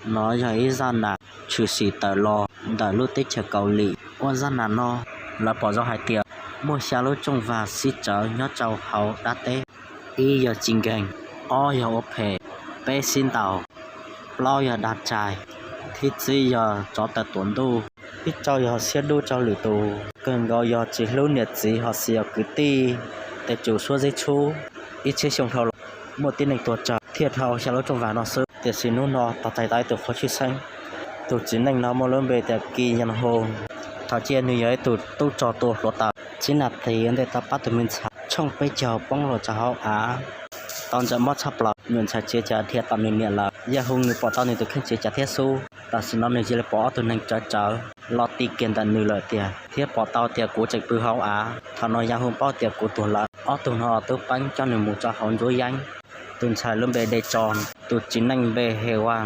Nov yog ib zaj nam tshwm sim tawm los ntawm lub teb chaws Kaus Lim. Ua zaj nam no, lawv pom zoo hais tias muaj xya lub tsooj vag sib tsawv nyob rau hauv dab teb. Ib yog tsis nkeeg, ob yog ua phem, peb sib ntaus, plaub yog dag tsais, thib tsib yog tsov tawm tuam ntuj, thib rau yog siab dub rau lwm tus, kawg nkaus yog tsis hlub niam txiv ho xis yog kwv tij. Tej tsum suab zeb tshub, ib txhiab xyoo dhau los muaj tib neeg tuag tsawg thiaj dhau xya lub tsooj vag no xwb. Tiam sis hnub no tau txais tau ib tug qhov tshwj xeeb. Tus txiv neej no muaj lub npe tias Kis Nyas Hoo. Thaum ciaj nws yog ib tug tub rog tua hluav taws, txij nas this ua ntej tau pab tus me ntxhais tshooj peb caug poob los rau hauv av, tau ntxhov mob tshaj plaws. Nws ntxhais txiav cas dhia tom nws niam lawm. Yaj Hoo nws pom tau nws tus kheej txiav cas thiab xub. Tam sim no nws cia li pom ob tug neeg tsawv tsawv los ti kiag ntawm nws lawm tiag, thiab pom tau tias kuv tseem pw hauv av. Thaum no Yaj Hoo paub tias kuv tuag lawm. Ob tug no tub peeb coj nws mus rau hauv ntsuab yeeb. Tus ntxhais lub npe De Tso, tus txiv neej npe He Vaj.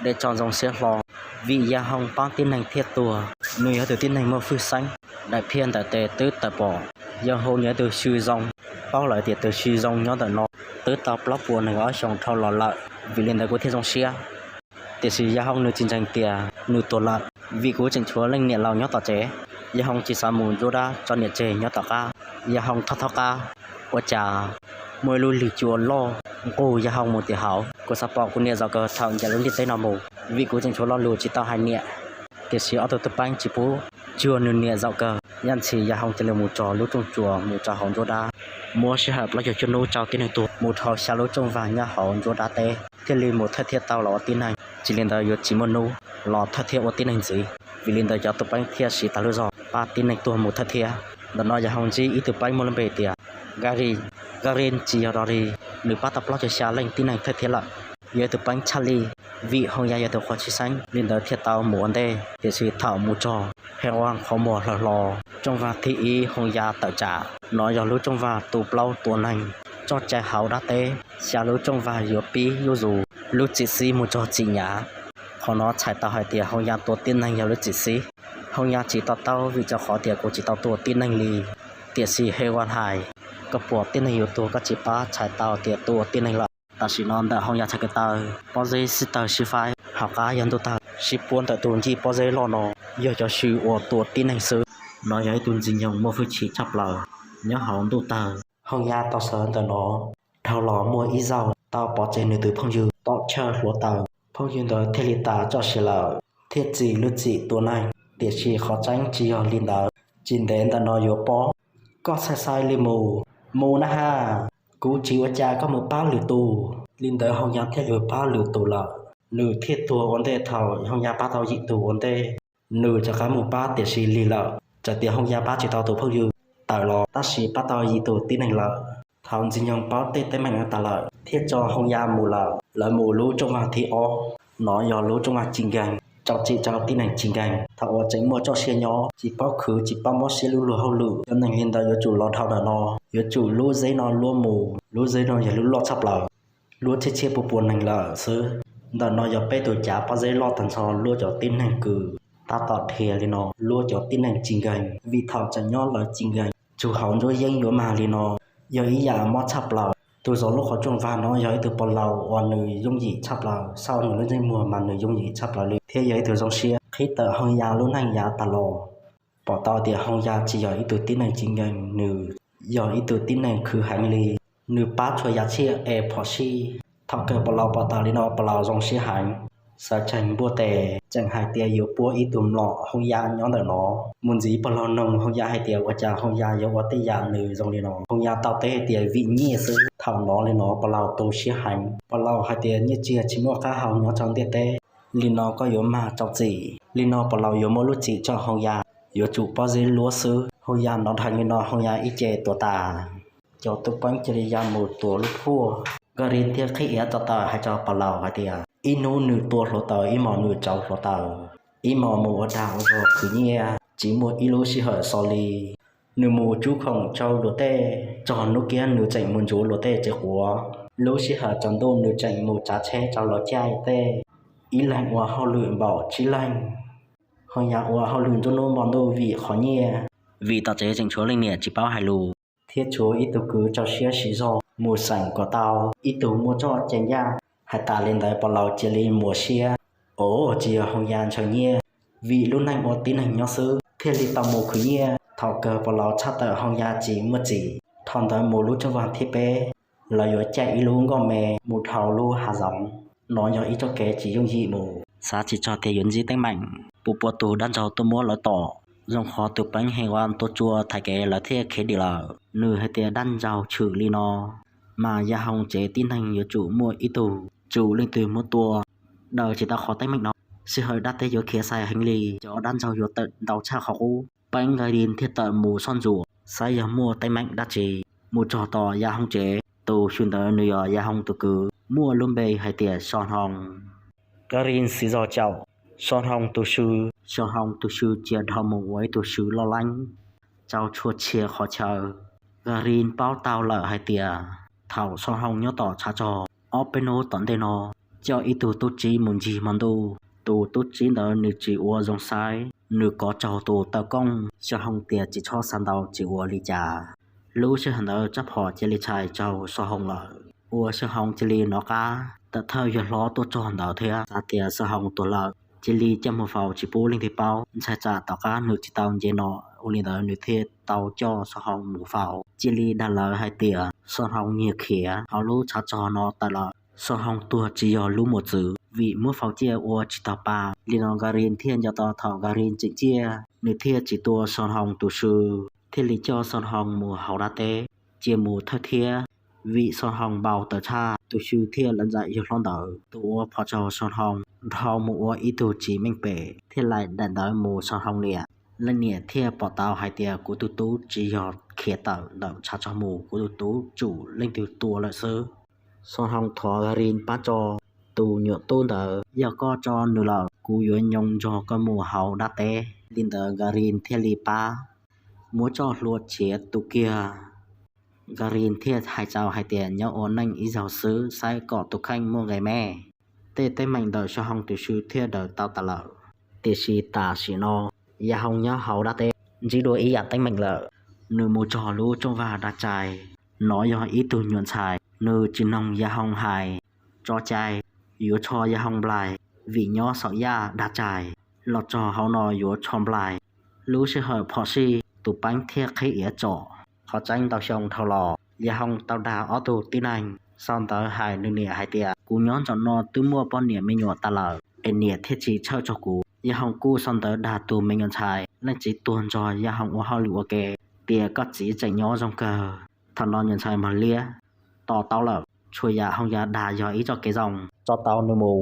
De Tso zoo siab hlo, vim Yaj Hoo pab tib neeg thiaj tuag. Nws yog tus tib neeg muaj hwj xeeb, daim phiaj ntawm tes twb tawm pom. Yaj Hoo yog tus xyw zoo, paub lawm tias tus xyw zoo nyob ntawm no twb tau plaub puas nees ob xyoos dhau los lawm, vim li ntawd kuv thiaj zoo siab. Tiam sis Yaj Hoo nws tsis ntseeg tias nws tuag lawm, vim kuv tseem tshuav leej niam laus nyob tom tsev. Yaj Hoo tsis xav mus ntsuab dab tso niam tseg nyob tom qab. Yaj Hoo thoj thoj qab, ua cas muaj ib lub lig cua loj nqug Yaj Hoo mus tim hauv. Kuv xav pom kuv niam zaum kawg thaum ncaim lub ntiaj teb no mus, vim kuv tseem tshuav lo lus tsis tau hais niam. Tiam sis ob tug tub peeb tsis pub tsuag nws niam zaum kawg. Yaj Ntxhi Yaj Hoo cia li mus tso lub rooj tsuas mus rau hauv ntsuab dab, muab sij hawm plaub caug cuaj hnub rau tib neeg tuag mus dhau xya lub tsooj vag nyob hauv ntsuab dab teb thiaj li mus thawj thiab tau los ua tib neeg. Tsis li ntawd yuav tsis muaj hnub los thawj thiab ua tib neeg ntxiv. Vim li ntawd cov tub peeb thiaj siv tag lub zog pab tib neeg tuag mus thawj thiab. Ntawm no Yaj Hoo ntsib ib tug peeb muaj lub npe tias Gari. Gari tsis yog do ri, nws pab tau plaub caug xya leej tib neeg thawj thiab lawm. Yog ib tug peeb tshaj lij, vim Hoo Yaj yog tus qhov tshwj xeeb li ntawd thiaj tau mus ua ntej. Tiam sis thaum mus txog, He Vaj qhov muag hlaws hlo, tsooj vag thib ib Hoo Yaj tawm tsam. Nov yog lub tsooj vag tu plaub tua neeg, txoj cai hauv dab teb, xya lub tsooj vag yuav pib zuj zus, lub txim xib mus txog txim nyav. Qhov no txhais tau hais tias Hoo Yaj tua tib neeg yog lub txim xib. Hoo Yaj tsis to taub vim rau qhov tias kuv tsis tau tua tib neeg li. Tiam sis He Vaj hais, koj pom tib neeg yuav tuag koj tsis pab txhais tau tias tua tib neeg lawm. Tam sim no ntawm Hoo Yaj txhais ko taw, pob zeb sib tawg sib faib, hauv qab yog ntuj tawg, sib puab ntawm tus ncig pob zeb loj no, yog cov xyw uas tua tib neeg xwb. Nov yog ib tug ntxwg nyoog muaj hwj chim tshaj plaws nyob hauv ntuj tawg. Hoo Yaj tau sawv ntawm no dhau los muaj ib zaug tau pov tseg nws tus phooj ywg tom chaw hluav taws, phooj ywg ntawd thiaj li tas txoj sia lawm, thiaj txi lub txim tua neeg. Tiam sis qhov tseeb tsis yog li ntawd. Tsis ntev ntawm no yuav pob, koj xav xav li mus, mus na ha, kuv tsis ua cas, koj mus pab lwm tus. Li ntawd Hoo Yaj thiaj li pab lwm tus lawm, nws thiaj tuag ua ntej thaum Hoo Yaj pab tau yim tus ua ntej. Nws rov qab mus pab tiam sis lig lawm, txawm tias Hoo Yaj pab tsis tau tus phooj ywg tawm los tab sis pab tau yim tus tib neeg lawm. Thaum ntxwg nyoog paub tej teeb meem no tas lawm thiaj tso Hoo Yaj mus lawm. Lawv mus lub tsooj vag thib ob, nov yog lub tsooj vag tsis nkeeg, tso txim rau tib neeg tsis nkeeg. Thaum uas tseem muaj txoj sia nyob tsis paub khwv tsis paub mob siab lub luag hauj lwm, cov neeg li ntawd yuav tsum los dhau ntawm no. Yuav tsum lub zeb no luab mus, lub zeb no yog lub loj tshaj plaws, luab txhiab txhiab pua pua neeg lawm xwb. Ntawm no yog peb tus cav pob zeb loj tag nrho luab cov tib neeg kws tab tom dhia li no, luab cov tib neeg tsis nkeeg, vim thaum tseem nyob lawv tsis nkeeg. Tsuas hauv ntsuab yeeb yuav mag li no, yog ib yam mob tshaj plaws. Tus zov lub qhov tsooj vag no yog ib tug pog laus uas nws yooj yim tshaj plaws, saib nws lub ntsej muag mas nws yooj yim tshaj plaws li thiab yog ib tug zoo siab. Qhib tawm Hoo Yaj lub neej yav tas los, pom tau tias Hoo Yaj tsis yog ib tug tib neeg tsis nkeeg, nws yog ib tug tib neeg khwv heev li. Nws pab txhua yam tsiaj es phom sij. Thaum kawg pog laus pom tau li no pog laus zoo siab heev, sawv tsees npuaj tes tseem hais tias yuav puab ib tug mlom Hoo Yaj nyob ntawm no. Mus ntxiv pog laus noog Hoo Yaj hais tias ua cas Hoo Yaj yuav ua tej yam nws zoo li no. Hoo Yaj tau teb hais tias vim nyiaj xwb. Thaum no li no pog laus tu siab heev, pog laus hais tias nyiaj txiag tsis muaj qab hau nyob rau ntiaj teb, li no koj yuav mag rau txim. Li no pog laus yuav muab lub txim tso Hoo Yaj, yuav tsum pob zeb luab xwb. Hoo Yaj hnov dheev li no Hoo Yaj ib ce tuag tas. Cov tub peeb cia li ya mus tuav lub phuaj. Nkaj Ris thiaj qhib iav tso taw hais rau pog laus hais tias ib hnub nws tua hluav taws ib hmos nws tsauv hluav taws, ib hmos mus ua dag ua zog khwv nyiaj tsis muaj ib lub sij hawm xaus li. Nws mus tsub khoom tsau luag tej, txog hnub kiab nws tseem mus ntxuav luag tej tsev quav. Lub sij hawm tsaus ntuj nws tseem mus tsav tsheb rau luag caij tej. Ib leeg ua hauj lwm npaum tsib leeg. Hoo Yaj ua hauj lwm nruab hnub hmo ntuj vim qhov nyiaj, vim tom tsev tseem tshuav leej niam tsis paub hais lus, thiab tshuav ib tug kwv rau siab siv zog mus xeem kom tau ib tug muaj txoj cai ncaj. Hais tas li ntawd pog laus cia li muas siab, Ov, tsis yog Hoo Ya ntshaw nyiaj, vim lub neej ua tib neeg nyob xwb thiaj li tau mus khwv nyiaj. Thaum kawg Pov Laus tshaj tawm Hoo Ya tsis muaj txim, thaum ntawd mus lub tsooj vag thib peb, lawv yuav caij ib lub nkoj me mus dhau lub hav zoov. Nov yog ib txoj kev tsis yooj yim mus, xav tsis txog tias yuav ntsib teeb meem puas pua tus dab ntsaug tuaj muab lawv tom. Zoo qhov tus peeb heev ua tua tsua thaiv kev lawv thiaj khiav dim lawm. Nws hais tias dab ntsaug tshwm li no, mas Yaj Hoo tsev tib neeg yuav tsum muaj ib tug tsum leej twg muab tua, daws tsis tau qhov teeb meem no. Sij hawm dab teb yuav khiav xais heev li, cov dab ntsaug yuav tawm ntau tshaj qhov qub. Peeb Nka Ris thiaj tawm mus soj ntsuam saib yog muaj teeb meem dab tsi. Mus txog tom Yaj Hoo tsev, tus xyw ntawd nws yog Yaj Hoo tus kwv, muaj lub npe hais tias So Hoo. Nka Ris xis zog caum So Hoo tus xyw, So Hoo tus xyw cia dhau mus ua ib tug xyw loj leeb, tsau tshua txhia qhov chaw. Nka Ris paub tau lawm hais tias thaum So Hoo nyob tom tshav tsog ob peb hnub tom ntej no, coj ib tug tub txib mus ncig hmo ntuj. Tus tub txib ntawd nws tsis ua zoo saib, nws kov tsaug tus taw kooj. So Hoo tias tsis txhob xav ntau, tsis ua li cas. Lub sij hawm ntawd rab phom cia li txhais tsaug So Hoo lawm, ua So Hoo cia li nov qab. Tawm thawj yawg hlob tuaj txog ntawd thiab xav tias So Hoo tuag lawm, cia li coj mus faus tsis pub leej twg paub. Ntshai tsam tom qab nws tsis tau nce no, ua li ntawd nws thiaj tau coj So Hoo mus faus. Cia li dag lawv hais tias So Hoo nyiag khiav hauv lub tshav tsog no tawm lawm. So Hoo tuag tsis yog lub mos txwv, vim muab faus ciaj ua tsis tau pa. Li no Nka Ris thiaj nco tau thaum Nka Ris tseem ciaj, nws thiaj tsis tua So Hoo tus xyw, thiaj li coj So Hoo mus hauv dab teb, cia mus thawj thiab. Vim So Hoo npau taws tshaj, tus xyw thiaj lawv ntxaim yawg hlob ntawd tus ua phom tsaug So Hoo dhau mus ua ib tug tsis meej pem, thiaj laim daim ntawv mus So Hoo niam. Leej niam thiaj pom tau hais tias kuv tus tub tsis yog khiav tawm ntawm tshav tsog mus, kuv tus tub tsum leej twg tua lawm xwb. So Hoo thov Nka Ris pab tso, tus nyuam tub ntawd yog koj tso nws lawm, kuv yuav nyoo nrog koj mus hauv dab teb. Li ntawd Nka Ris thiaj li pab, muab txoj hlua txiav tu kiag. Nka Ris thiaj hais tau hais tias nyob ua neej ib zaug xwb, saib kom tus kheej muaj nqe me. Tej teeb meem ntawm So Hoo tus xyw thiaj daws tau tas lawm. Tiam sis tam sim no Yaj Hoo nyob hauv dab teb ntsib dua ib yam teeb meem lawm. Nws mus txog lub tsooj vag dag tsaig, nov yog ib tug nyuam ntxhais, nws tsis mloog Yaj Hoo hais, tso cai yuav tsho Yaj Hoo nplaig, vim nyob saum yaj dag tsaig, los txog hauv no yuav tsho nplaig. Lub sij hawm phom sij, tus peeb thiaj qhib iav tsom. Qhov tseeb ntau xyoo dhau los Yaj Hoo tau dag ob tug tib neeg, sau ntawv hais nws niam hais tias kuv nyob ntawm no twb muaj poj niam me nyuam tas lawm, es niam thiaj tsis txhawj txog kuv. Yaj Hoo kuj sau ntawv dag tus me nyuam ntxhais leej txiv tuag nrog Yaj Hoo ua hauj lwm ua ke, tias koj txiv tseem nyob zoo kawg. Thaum no nyuam ntxhais mas liab, to taub lawm, txhua yam Hoo Ya dag yog ib txoj kev zoo, tso tau nws mus.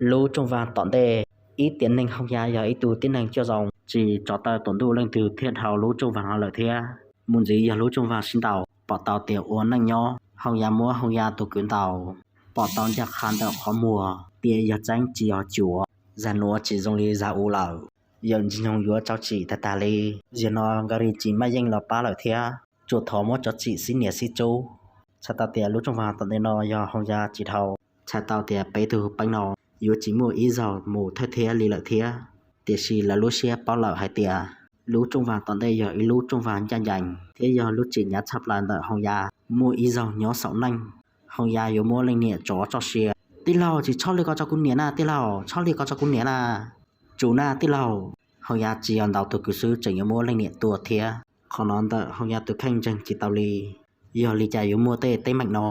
Lub tsooj vag tom ntej, ib tiam neeg Hoo Ya yog ib tug tib neeg coj zoo, tsis tso taw tuam ntuj leej twg thiaj dhau lub tsooj vag no lawm thiab. Mus ntxiv yog lub tsooj vag sib ntaus, pom tau tias ua neej nyob Hoo Ya muab Hoo Ya tus kwv ntaus, pom tau ncaj qha ntawm qhov muag, tias yog tseeb tsis yog cuav, zag nuav tsis zoo li zag u lawm. Yawm Ntxwg Nyoog yuav txaus tsim tag tag li. Zaum no Nka Ris tsis maj yeej los pab lawm thiab, tsuas thov muab txaus tsim xib niam xib tub. Txhais tau tias lub tsooj vag tom ntej no yog Hoo Ya tsis dhau, txhais tau tias peb tug peeb no yuav tsis muaj ib zaug mus thawj thiab li lawm thiab. Tiam sis lawv lub siab paub lawm hais tias lub tsooj vag tom ntej yog ib lub tsooj vag ncaj ncees thiab yog lub tseem hnyav tshaj plaws ntawm Hoo Ya muaj ib zaug nyob saum neej. Hoo Ya yuav muab leej niam tsov txoj sia. Tij laug, tsis txhob li ko tso kuv niam na, tij laug, txhob li ko tso kuv niam na. Tsum na tij laug. Hoo Ya tsis yog ntaus tus kwv xwb, tseem yuav muab leej niam tua thiab. Qhov no ntawm Hoo Ya tus kheej ntseeg tsis tau li. Yog li cas yuav muaj tej teeb meem no?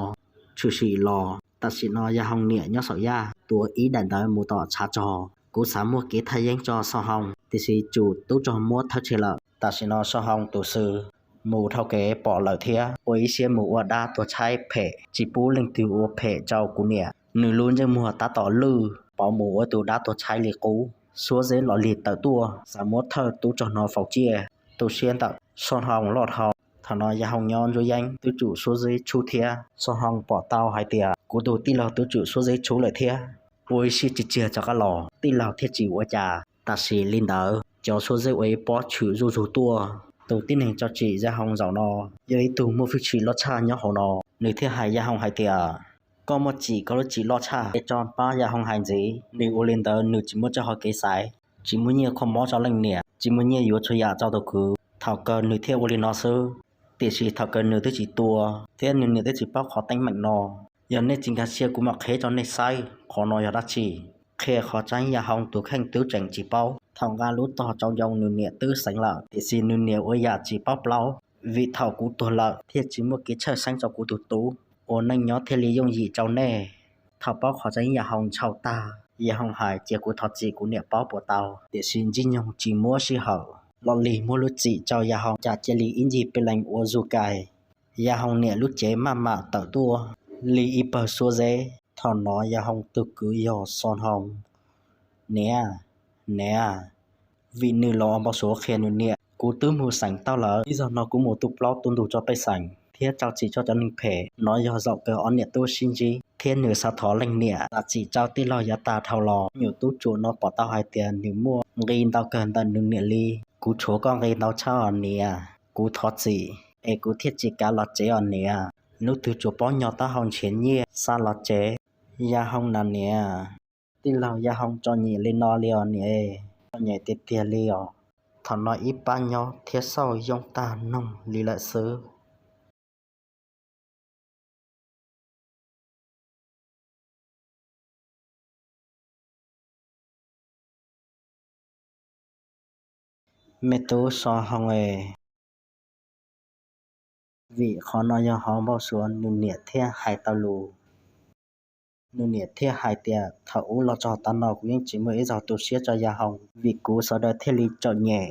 Tshwm sim los tam sim no Yaj Hoo niam nyob saum yaj tuav ib daim ntawv mus tom tshav tsog, kuv xav muaj kev thaj yeeb tso So Hoo, tiam sis tsum tub rog muab thawb tseg lawm. Tam sim no So Hoo tus xwb mus dhau kev pom lawm thiab ua ib siab mus ua dab tuag tshaib phem, tsis pub leej twg ua phem rau kuv niam. Nws lub ntsej muag tab tom lwj, pauv mus ua tus dab tuag tshaib li qub, xuab zeb los lig tawm tuaj, xav muab thawj tub rog no faus ciaj. Tu siab ntawm So Hoo loj dhau. Thaum no Yaj Hoo nyob ntsuab yeeb twb tsum xuab zeb tshub thiab. So Hoo pom tau hais tias kuv tus tij laug twb tsum xuab zeb tshub lawm thiab, ua ib siab tsis tsiag rov qab los, tij laug thiaj tsis ua cas. Tam sim li ntawd cov xuab zeb ua ib pob tshwm zuj zus tuaj. Tus tib neeg tso tsim Yaj Hoo zaum no yog ib tug muaj hwj chim loj tshaj nyob hauv no, nws thiaj hais Yaj Hoo hais tias, koj muaj tsim koj lub tsim loj tshaj, es tso pab Yaj Hoo hais ntxiv. Nws ua li ntawd nws tsis muaj txoj hau kev xaiv, tsis muaj nyiaj kho mob rau leej niam, tsis muaj nyiaj yuav txhua yam rau tus kwv. Thaum kawg nws thiaj ua li no xwb, tiam sis thaum kawg nws twb tsis tua, thiab nws niam twb tsis paub qhov teeb meem no. Yog nej tsis nkag siab kuv mam qheb rau nej saib qhov no yog dab tsi. Qhia qhov tseeb Yaj Hoo tus kheej twb tseem tsis paub. Thaum nqa lub tog tsau ncoo nws niam twb xeev lawm, tiam sis nws niam ua yam tsis paub plaub, vim thaum kuv tuag lawm thiaj tsis muaj kev tshawj xeeb rau kuv tus tub, ua neej nyob thiaj li yooj yim rau nej. Thaum paub qhov tseeb Yaj Hoo ntshaw tag, Yaj Hoo hais cia kuv thov txim kuv niam paub puas tau, tiam sis Ntsij Nyoog tsis muab sij hawm. Los Lig muab lub txim rau Yaj Hoo cas cia li ib ncig peb leeg ua zug kais. Yaj Hoo niam lub cev maj mam tawm tuaj li ib pawg xuab zeb. Thaum no Yaj Hoo tus kwv yog Xoo Hoo. Niam, niam, vim nws los ua npau suav qhia nws niam, kuv twb mus xeem tau lawm, ib zaug no kuv mus tu plaub tu ntug tso pej xeem thiab rau txim tso cov neeg phem. No yog zaum kawg ob niam tub sib ntsib thiab nws xav thov leej niam zam txim rau tij laug yav tas dhau los. Nyuam tub ruam no pom tau hais tias nws muaj nqi ntau kawg ntawm nws niam li. Kuv tshuav koj nqi ntau tshaj os niam, kuv thov txim es kuv thiaj tsis kav los tsev os niam. Hnub twg tsuas paub nyo taub hau nrhiav nyiaj xa los tsev. Yaj Hoo na niam, tij laug Yaj Hoo txom nyem li no li os niam, txom nyem tiag tiag li os. Thaum no ib pab nyob thiab xauj yooj tag noog li lawm xwb. Me tub Xoo Hoo es, vim qhov no yog hauv npau suav nws niam thiaj hais tau lus. Nws niam thiaj hais tias thaum ub los txog tav no kuv yeej tsis muaj ib zaug tu siab rau Yaj Hoo, vim kuv sawv daws thiaj li txom nyem.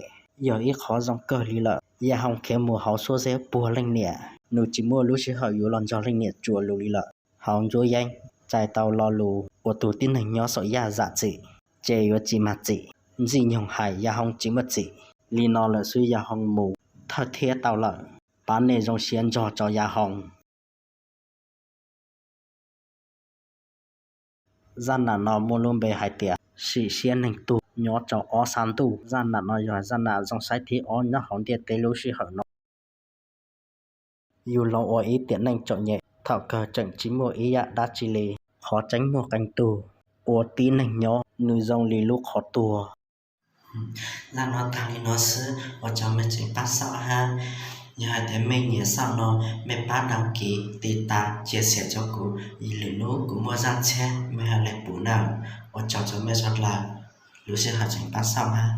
Yog ib qhov zoo kawg li lawm, Yaj Hoo khiav mus hauv xuab zeb puag leej niam, nws tsis muaj lub sij hawm yuav los nrog leej niam tsuas lus li lawm. Hauv Ntsuab Yeeb txais tau lo lus uas tus tib neeg nyob saum yaj zam txim, ces yuav tsis mag txim. Ntsij Nyoog hais Yaj Hoo tsis muaj txim. Li no lawm xwb Yaj Hoo mus thawj thiab tau lawm. Pab nej zoo siab nrog rau Yaj Hoo. Zaj nam no muaj lub npe hais tias sim siab neeg tuag nyob rau ob sab ntuj. Zaj nam no yog zaj nam zoo saib thib ob nyob hauv ntiaj teb lub sij hawm no. Yug los ua ib tiam neeg txom nyem, thaum kawg tseem tsis muaj ib yam dab tsi li. Qhov tseeb muaj qee tug ua tib neeg nyob nws zoo li lub qhov tuag. Zaj no tag li no xwb, ua tsaug mej tseem pab xauj hab. Yog hais tias mej nyiam zaj no, mej pab đăng ký, tiv tas, chia sẻ rau kuv, lwm hnub kuv muaj zaj tshiab mej ho le pum nawb. Ua tsaug rau mej sawv daws, lub sij hawm tseem pab xauj hab.